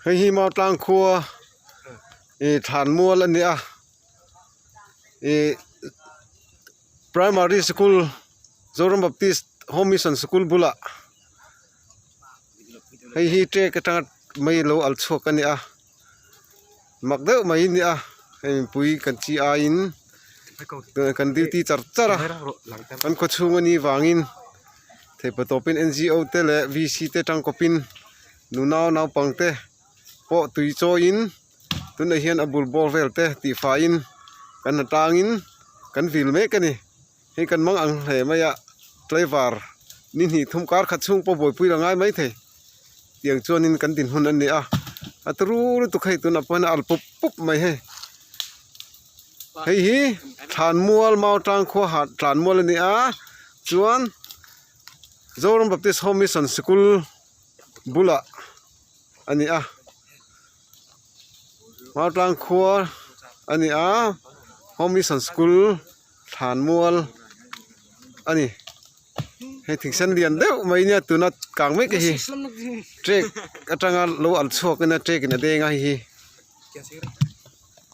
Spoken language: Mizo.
Hei hi Mautlang khua ih thlan mual a ni a ih primary sikul Zoram Baptist Home Mission sikul bulah hei hi trek atanga mei lo al chhuak a ni a mak deuh mai a ni a hei mipui kan chi aiin kan duty char char a kan khaw chhung a nih vangin theihpatawpin N G O te leh V C te tangkawpin nunau naupang te pawh tui chawiin tunah hian a bul bawr vel te tihfaiin kan ha tangin kan vil mek a ni hei kan mang ang hle mai a tlaivar ni hnih thum kar khat chhung pawh buaipui la ngai maithei tiang chuanin kan dinhmun a ni a a turu lutuk hei tunah pawh hian a al pup pup mai hei hei hi thlanmual mau tang khua ha thlanmual a ni a chuan Zoram Baptist Home Mission sikul bulah a ni a mau tlang khua a ni a Home Mission School thlanmual a ni hei thing sen lian deuh mai nia tuna kang mek hi trek atanga lo al chhuak in a trek in a deng a hei hi.